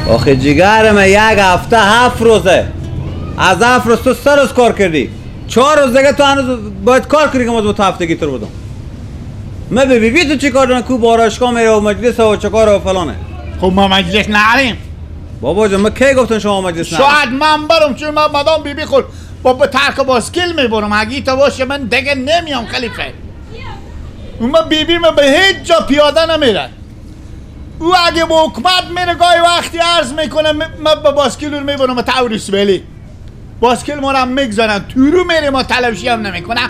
آخه جگر من یک هفته 7 روزه، از 7 روز تو 3 روز کار کردی، 4 روز دیگه تو هنوز باید کار کنی که ما تو هفتگی تو بدم. من به بیبی تو چی کار دارم؟ کو باراشگاه میره و مجلس و چه و فلانه. خب ما مجلس نریم بابا جان. من کی گفتم شما مجلس نریم؟ شاید من برم، چون من مدام بیبی خود با ترک باسکیل میبرم. اگه تا باشه من دیگه نمیام خلیفه. من بیبی من به هیچ جا پیاده نمیره. او اگه به حکومت میره گاهی وقتی عرض میکنه من با باسکیل رو میبرم تاوریس ولی باسکیل ما رو میگذارن تورو میره، ما تلوشی هم نمیکنه.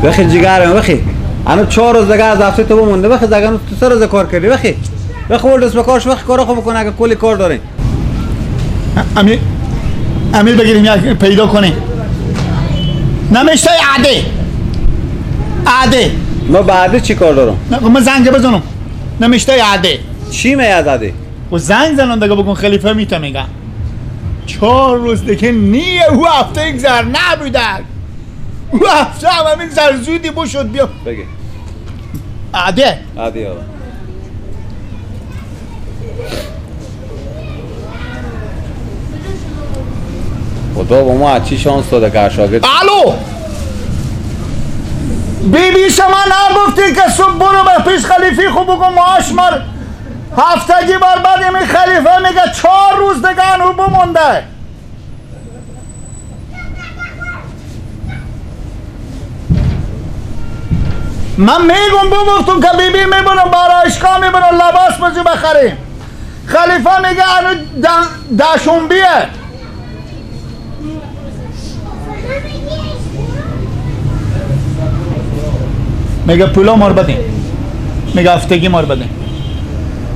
بخی جگرم بخی، هنوز 4 روز دیگه از هفته تو بمونده. بخی دیگه هنوز تو 3 روز کار کردی. بخی بخی ورد دست به کارش، بخی کارا خوب بکنه اگه کلی کار دارین. امیر امیر بگیریم یک پیدا کنیم. نمیشه عده عده. ما بعده چی کار دارم؟ من زنگ بزنم. نمیشه عده چی می از عده؟ و زنگ زنم دیگه بکن خلیفه میته. میگم 4 روز دیگه نیه، او هفته یک زر نبوده، او هفته هم همین زر زودی بشد. بیا بگی عده عده آقا. خدا با ما چی شانس داده که شاگرد. الو بیبی شما نگفتی که صبح برو به پیش خلیفی خوب بگو معاش مار هفتگی بار بعد این خلیفه میگه 4 روز دیگه هنو بمونده. من میگم بگفتم که بیبی میبرم بارایشگاه میبرم لباس بزی بخریم. خلیفه میگه هنو دشنبیه. میگه پولا مار بدین، میگه هفتگی مار بدین.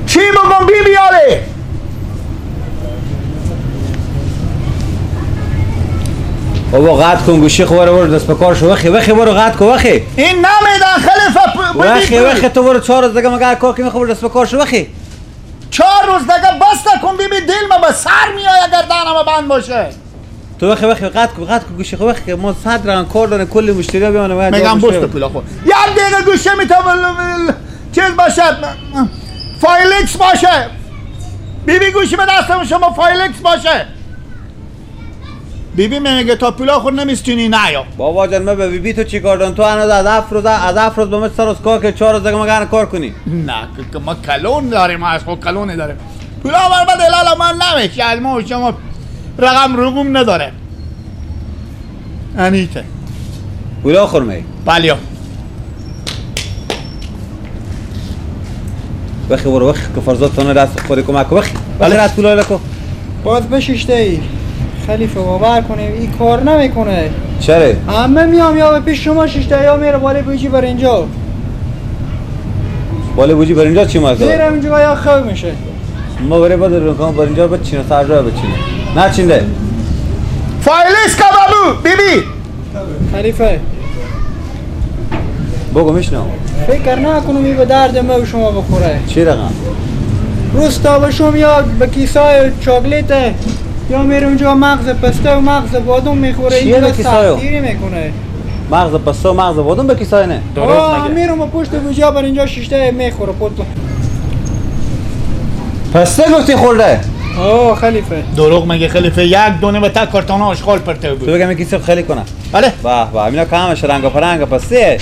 چی بگم بی بیاره؟ بابا قطع کن گوشی خو، برو دست به کار شو. وخی وخی برو قطع کن. وخی این نمیدن خلیفه. وخی وخی تو برو 4 روز دیگه مگه کار کنی؟ خو برو دست به کار شو. وخی 4 روز دیگه بسته کن بی بی، دل ما به سر میاد اگر دهنم بند باشه. تو وخی وخی قطع کن، قطع کن گوشی خو. وخی ما 100 ران کار داریم، کل مشتری بیان. میگم بست پولا خو یک دقیقه گوشه میتونم چیز باشه، فایلکس باشه. بی بی گوشی به دستم شما فایلکس باشه. بی بی میگه تا پولا خود نمیستونی نیا. بابا جان من به بی بی تو چی کار دارم؟ تو هنوز از 7 روز از 7 روز به من 3 روز کار که 4 روز دیگه مگه کار کنی؟ نه که ما کلون داریم، از خود کلون داریم. پولا بر بعد هلال من نمیشه، ما شما رقم رقم نداره. انیته پولا خورمی؟ بله. وخی برو وخی که فرزاد تانه دست خوری کمک وخی بله راست پولا لکو باز بشیشته ای خلیفه باور کنیم این کار نمیکنه. چرا؟ همه میام یا به پیش شما شیشته یا میره بالای بوجی بر اینجا. بالای بوجی بر اینجا چی مزه؟ میره اینجا یا خواب میشه. ما برای بدر کنم بر اینجا بچینه سر جای بچینه. نه چینده. فایلس کبابو بی بی خلیفه بگو میشنم. فکر نکنم این به درد ما و شما بخوره. چی رقم؟ روز تا به شما یا به کیسای چاکلیت یا میره اونجا مغز پسته و مغز بادام میخوره. چیه به کیسایو؟ سختگیری میکنه. مغز پسته و مغز بادام به کیسای نه؟ آه میرم و پشت بوجا بر اینجا شیشته میخوره پوت. پسته گفتی خورده؟ آه خلیفه دروغ میگه خلیفه. یک دونه به تک کارتون آشغال پرته بود. تو بگم کیسه خیلی کنه. بله به به اینا کامش رنگ و پرنگ پسته.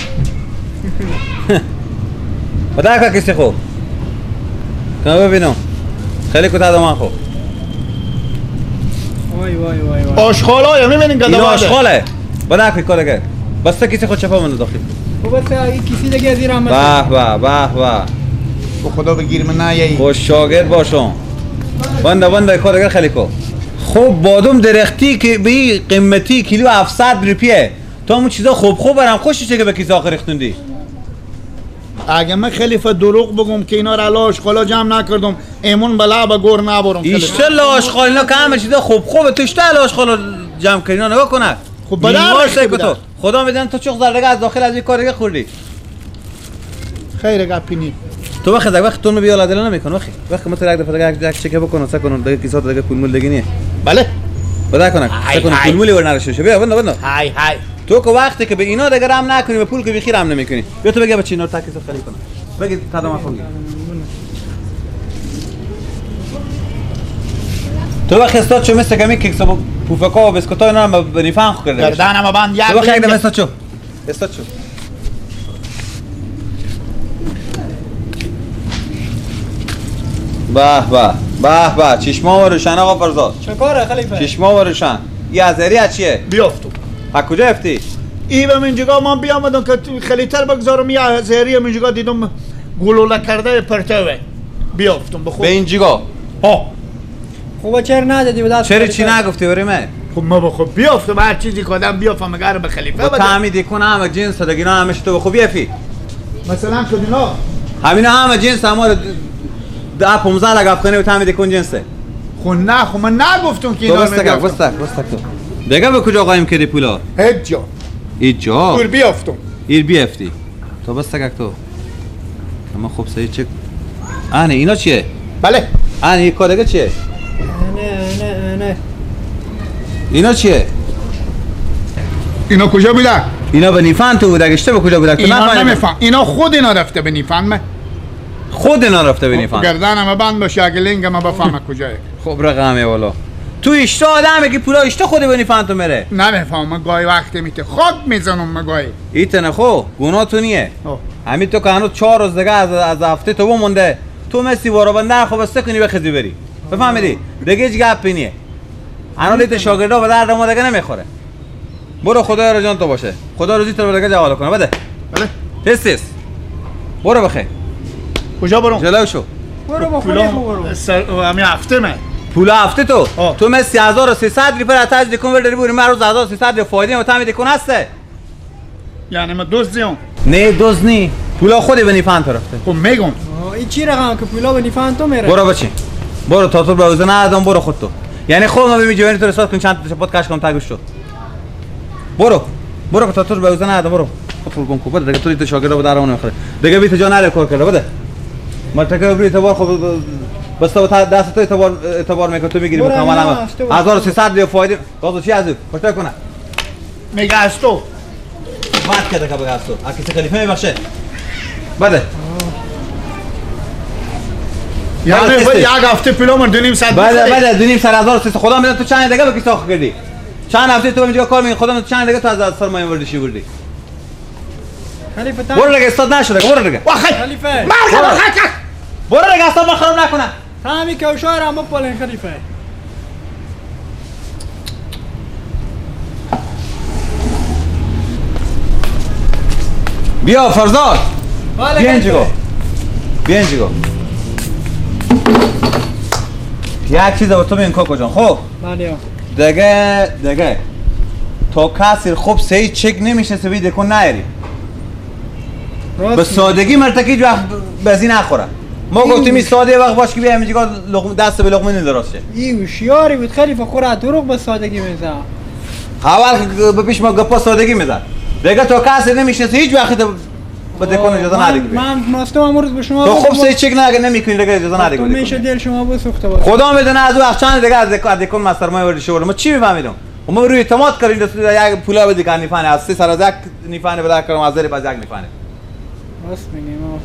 بده که کیسه خو کنه ببینم خیلی کوتاه دامن خو. وای وای وای وای آشغالا میبینین که اینا آشغاله. بده که کارگه بس کیسه خود چپا منو داخل. خب بس این کیسه دیگه از ایران. به به به به به خدا بگیر من نه. خوش شاگرد باشم. بنده بنده کارگر خیلی کو. خب بادم درختی که به قیمتی کیلو 700 روپیه. تو همون چیزا خوب خوب برام خوشی چه که به کیسه آخر ریختوندی. اگه من خلیفه دروغ بگم که اینا را آشغالا جمع نکردم ایمون بلا به گور نبرم. ایشته آشغال اینا که همه چیزا خوب خوبه. تو ایشته آشغالا جمع کردی اینا نگاه کنه. خب بدر تو خدا میدن تو چخ زرده از داخل از این کار دیگه خوردی. خیر گپی نی. تو وقت وقت تو بیا دل نمیکن. وقت وقت مثلا یک دفعه یک چک بکن سکن دیگه کیسه دیگه پول مول دیگه نیه. بله بده کنه سکن پول مولی ور نرشه. بیا بنده بنده. های های تو که وقتی که به اینا دیگه رم نکنی به پول که بیخی رم نمیکنی. بیا تو بگه بچی اینا رو تکیسه خالی کنه. بگی تدام خونگی. تو وقت استاد چو مثل کمی کیک پوفکا و بسکوتا اینا هم به نیفان خو کرده. گردنم بند یک. تو وقت یک دفعه استاد چو. استاد چو. به به به به چشما روشن آقا فرزاد. چه کاره خلیفه؟ چشما روشن. یه ازری چیه؟ بیافتم. از کجا افتی؟ ای به منجگاه من بیامدم که خیلی تر بگذارم یه ازری منجگاه دیدم گلوله کرده پرتوه. بیافتم بخور. به اینجگاه. ها. خوبه چرا ندادی به دست؟ چرا چی نگفتی برای من؟ خب ما بخو بیافتم هر چیزی که آدم بیافتم مگر به خلیفه بده. تعمی دیکن همه جنس دیگه اینا همش تو بخو بیافی. مثلا کدینا؟ همینا همه جنس همه ده 15 لگ افغانی و تعمی دیکن جنسه. خب نه خب من نگفتم که اینا رو بستک بستک تو. دیگه به کجا قایم کردی پولا؟ هیچ جا. هیچ جا. ایر بیافتم. ایر بیافتی. تو بستک تو. اما خب سعی چه آنه اینا چیه؟ بله. آنه این کارگه چیه؟ نه نه نه. اینا چیه؟ اینا کجا بوده؟ اینا به نیفان تو بوده، گشته به کجا بوده؟ اینا نمیفهم. اینا خود اینا رفته به نیفان من. خود اینا رفته به نیفان. گردنم بند باشه اگه لنگم بفهمه کجاه. خب رقمه والا. تو اشتا آدمه که پولا اشتا خود به نیفان تو میره. نمیفهم من گاهی وقت میته خود میزنم من گاهی. ایتنه خو گناه تو نیه. همین تو که هنوز 4 روز دیگه از هفته تو مونده. تو مسی وارو بنده خب بسته کنی بخزی بری. بفهمیدی؟ دیگه هیچ گپی نیه. الان ایت شاگردا به درد ما دیگه نمیخوره. برو خدا رو جان تو باشه. خدا روزی تو رو دیگه جوال کنه. بده. بله. تست. برو بخیر. کجا برم؟ جلو شو. برو با خونه برو. همین هفته من. پول هفته تو. تو مسی 1300 ریپر اتاج دیکن برداری بری من روز 1300 فایده ما تام دیکن هسته. یعنی ما دزدیم. نه دزد نی. پولا خودی به نیفان تو رفته. خب میگم. این چی رقم که پولا به نیفان تو میره؟ برو بچین. برو تا تو به ندم برو خود تو. یعنی خود ما ببین جوانی تو رسات کن چند تا پاد کش کنم تا گوش تو. برو. برو تا تو به ندم برو. خود گم کو بده دیگه تو شاگرد به درمون میخوره. دیگه بیت جا نره کار کرده بده. مرتکب بری اعتبار خب بس تو دست تو اعتبار میکنه تو میگیری مکمل هم 1300 دیگه فایده باز چی از پشت کنه میگه از تو بعد کرده که بگه از تو اگه خلیفه میبخشه بده یعنی یک هفته پولم 2.5 ساعت بله بله 2.5 ساعت 1300 خدا میدونه تو چند دیگه به کی ساخت کردی چند هفته تو اینجا کار میکنی خدا میدونه چند دیگه تو از سرمایه وردشی بردی خلیفه برو دیگه استاد نشده برو دیگه خلیفه مرگ برو دیگه استاد من خراب نکنه همین کوشار هم بپالین خلیفه بیا فرزاد بیا اینجا بیا اینجا یک چیز با تو بگم کاکا جان خب بله دیگه تا کسی خوب سعی چک نمیشه سوی دکون نیاری به سادگی مرتکی هیچ وقت بزی نخوره ما گفتیم این ساده وقت باش که بیا همینجا دست به لقمه ندراز شه این هوشیاری بود خلیفه خوره دروغ به سادگی میزد اول به پیش ما گپا سادگی میزد دیگه تا کسی نمیشناسه هیچ وقت به دکان اجازه ندی من ماستم امروز به شما تو خوب سعی چک نه نمیکنی دیگه اجازه ندی تو میشه دل شما بسوخته باشه خدا میدونه از وقت چند دیگه از دکان مسترمای وردش ما چی میفهمیدم ما روی اعتماد کردیم دست یک پولا بدی که نیفانه از سه سر از یک نیفانه بده کردم از زیر باز یک نیفانه راست میگی ما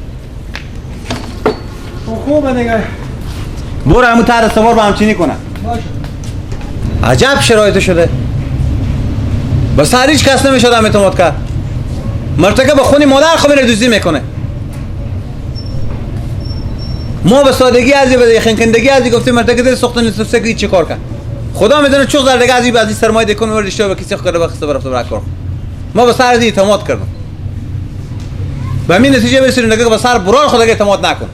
خوبه دیگه برو همون تر سوار با همچینی کنه باشه عجب شرایط شده با سر هیچ کس نمیشد هم اعتماد کرد مرتکه با خونی مادر خو میره دوزی میکنه ما به سادگی از به خنکندگی از گفتیم مرتکه دل سوختن نیست که چی کار کرد خدا میدونه چه زر دیگه از این سرمایه دکون ور رشته به کسی کرده بخسته برفته برا کار ما به سر از اعتماد کردم به همین نتیجه برسیدیم دیگه به سر برار خدا اعتماد نکن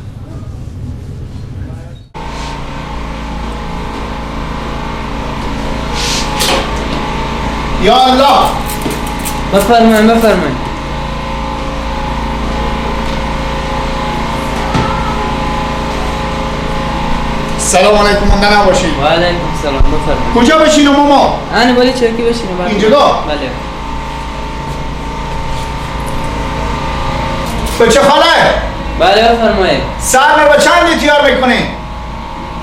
یا الله بفرمایید بفرمایید سلام علیکم مونده نباشید و علیکم سلام بفرمایید کجا بشینم ماما؟ انا ولی چرکی بشینم اینجا؟ بله بچه خاله؟ بله بفرمایید سر با چند تیار میکنی؟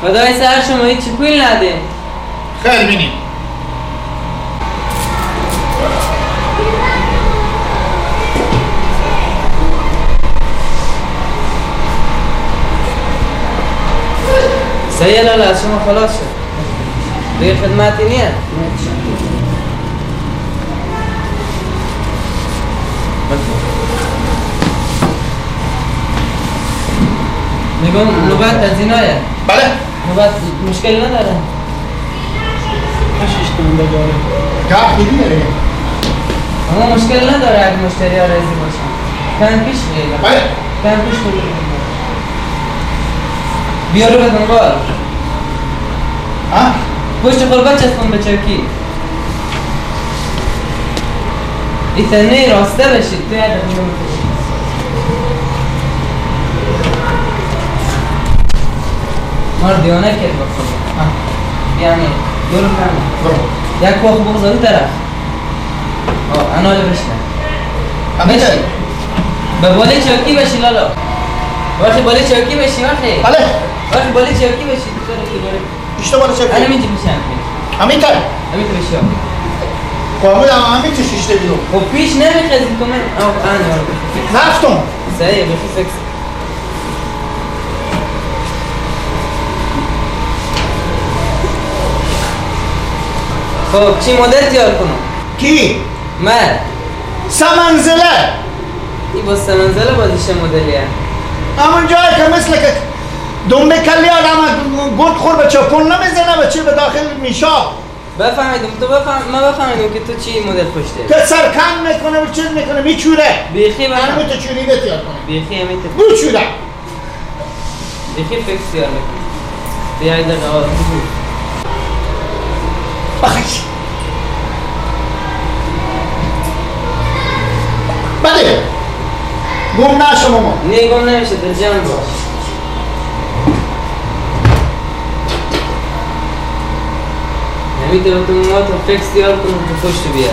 خدای سر شما هیچ پول نده خیر بینیم سیل لالا از شما خلاص شد دیگه خدمتی نیه. میگم نوبت از اینایه. بله نوبت مشکل نداره. شش تومن داره. گپ میدی. اما مشکل نداره اگه مشتری ها راضی باشن. کم پیش میره. بله کم پیش میره. بیا رو به دنبال. ها؟ پشت قربت چسبون به چوکی. ایتنه راسته بشید تو یه دقیقه می‌کشی. ما رو دیوانه کرد با خدا. یعنی دور کنم. یک واخ بغض اون طرف. آه انا بشنه. بشی. به بالای چوکی بشی لالا. وقتی بالای چوکی بشی وقتی. بله. وقتی بالای چوکی بشی تو رو که بالای. بیشتر بالای چوکی. انا میجی میشم. همین تر. همین تو بشی. قامل همین تو شیشته بیرون. خب پیش نمیخزی تو من. آه انا. نفتم. صحیح بخی فکس. خب چی مدل تیار کنم؟ کی؟ من. سمنزله. این با سمنزله بازیش مدلیه. همون جایی که مثل که دنبه کلی آدم گرد خور به چپون نمیزنه به چی به داخل میشا. بفهمیدم تو بفهم من بفهمیدم که تو چی مدل پشته. که سرکن میکنه و چیز میکنه میچوره. بیخی بفهم. همون تو چوری به تیار کنه. بیخی همین تو. بوچوره. بیخی فکس تیار میکنه. بیای دقیقه آه. بخش. بله. گم نشو ماما. نه گم نمیشه دل جمع باش. نمیتونم تو ما تو فکس دیار کنم تو پشت بیای.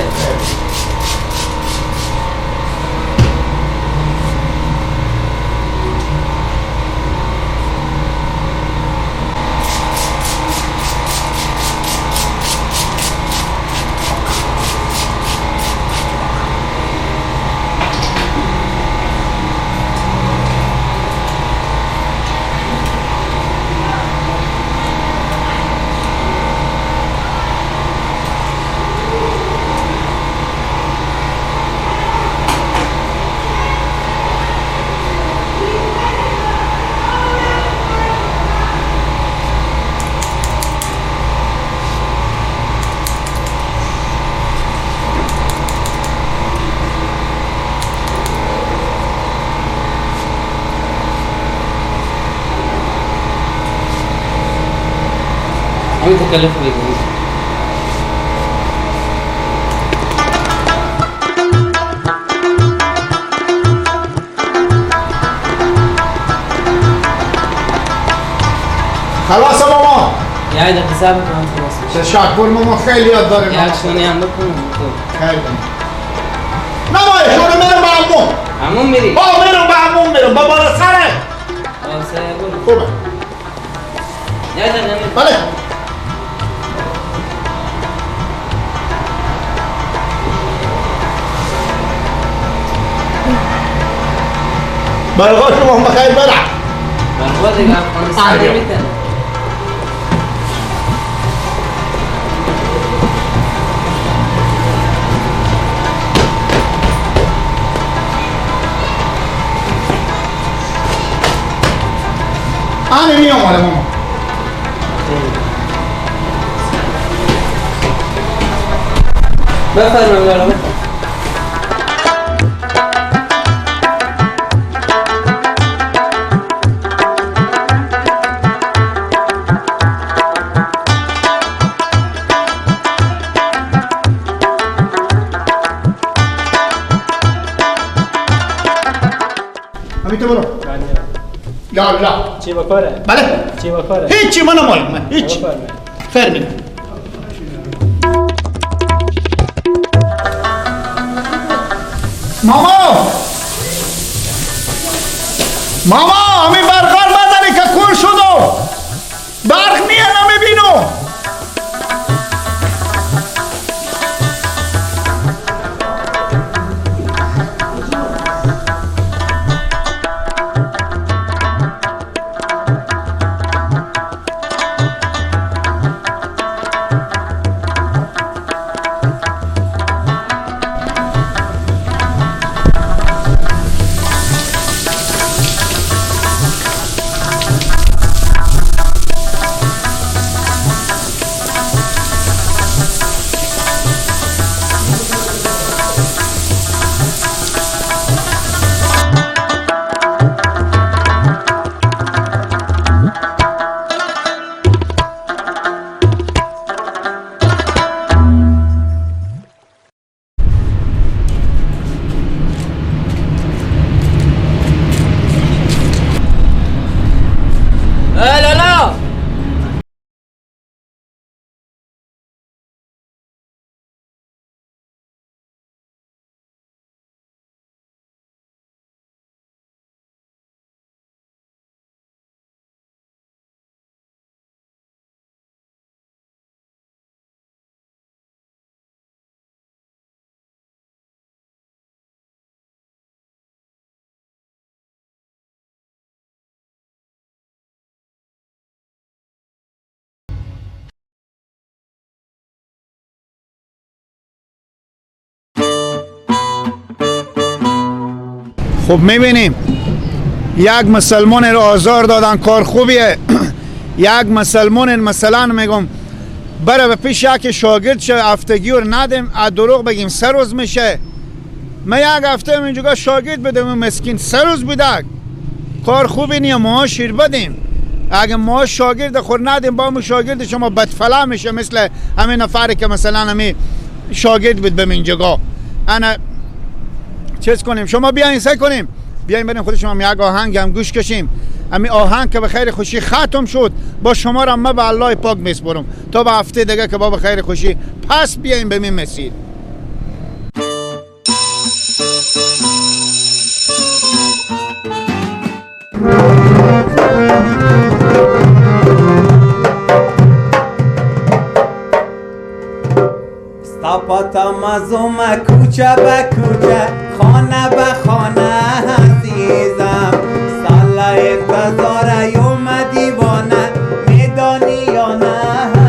تكلف بيك. خلاص ماما. یه دقیقه صبر کن خلاص. تشکر ماما خیلی یاد داریم. یک شونی هم بکنم. خیلی. نه ماما شونو میرم به عموم. عموم میری؟ آه میرم به عموم میرم با بالا سره. آه سره برو. خوبه. یه دقیقه. بله. برقا شما هم بخیر برع. برقا دیگه افغانستان نمیتونه. آنه میام آره ماما. بفرمایید لالا بفرمایید. برو. یا الله. چی بکاره؟ بله. چی بکاره؟ هیچی من نمایم من هیچی. خیر میگم. ماما ماما همین برقار بزنی که کور شدم. برق میه نمیبینم. خب میبینیم یک مسلمان رو آزار دادن کار خوبیه. یک مسلمان مثلا میگم بره به پیش یک شاگرد شه هفتگی رو ندیم، از دروغ بگیم 3 روز میشه. من یک هفته اینجا شاگرد بدم مسکین 3 روز بوده، کار خوبی نیه. ما شیر بدیم، اگه ما شاگرد خور ندیم با ما شاگرد شما بدفلا میشه، مثل همین نفری که مثلا همین شاگرد بود به اینجا. انا چیز کنیم، شما بیاین سعی کنیم بیاین بریم خود شما یک آهنگ هم گوش کشیم. همین آهنگ که به خیر خوشی ختم شد با شما را ما به الله پاک میسپرم تا به هفته دیگه که با به خیر خوشی پس بیاین به می مسیر. پاتا مزوم کوچه به کوچه خانه به خانه عزیزم، سال انتظار یوم دیوانه میدانی یا نه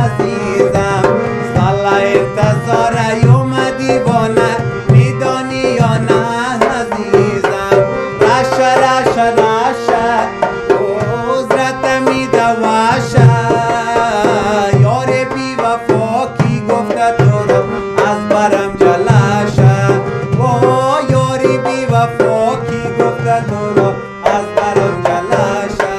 عزیزم، سال انتظار یوم دیوانه میدانی یا نه عزیزم. راشه راشه راشه عذرت میدواشه، یار بی وفا کی گفته تو رو از برم جلشه، وای یاری بی وفا کی گفته تو رو از برم جلشه.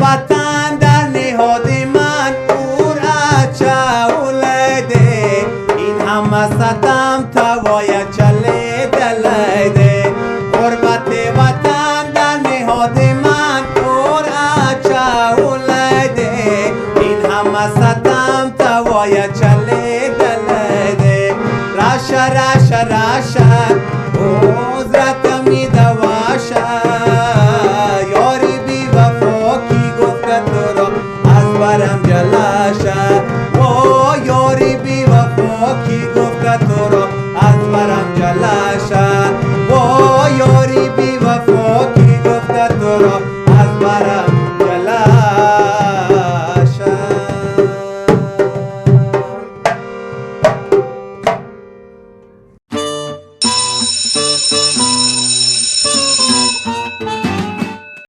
وطن در نهاد من اور اچه این همه ستم توای چله دلیده. غربت وطن در نهاد من اور اچه این همه ستم توای چله دلیده. راشه راشه راشه عذرت میدواشه، یاری بی وفا کی گفته تو را از برم جلشه، وای یاری بی وفا کی گفته تو را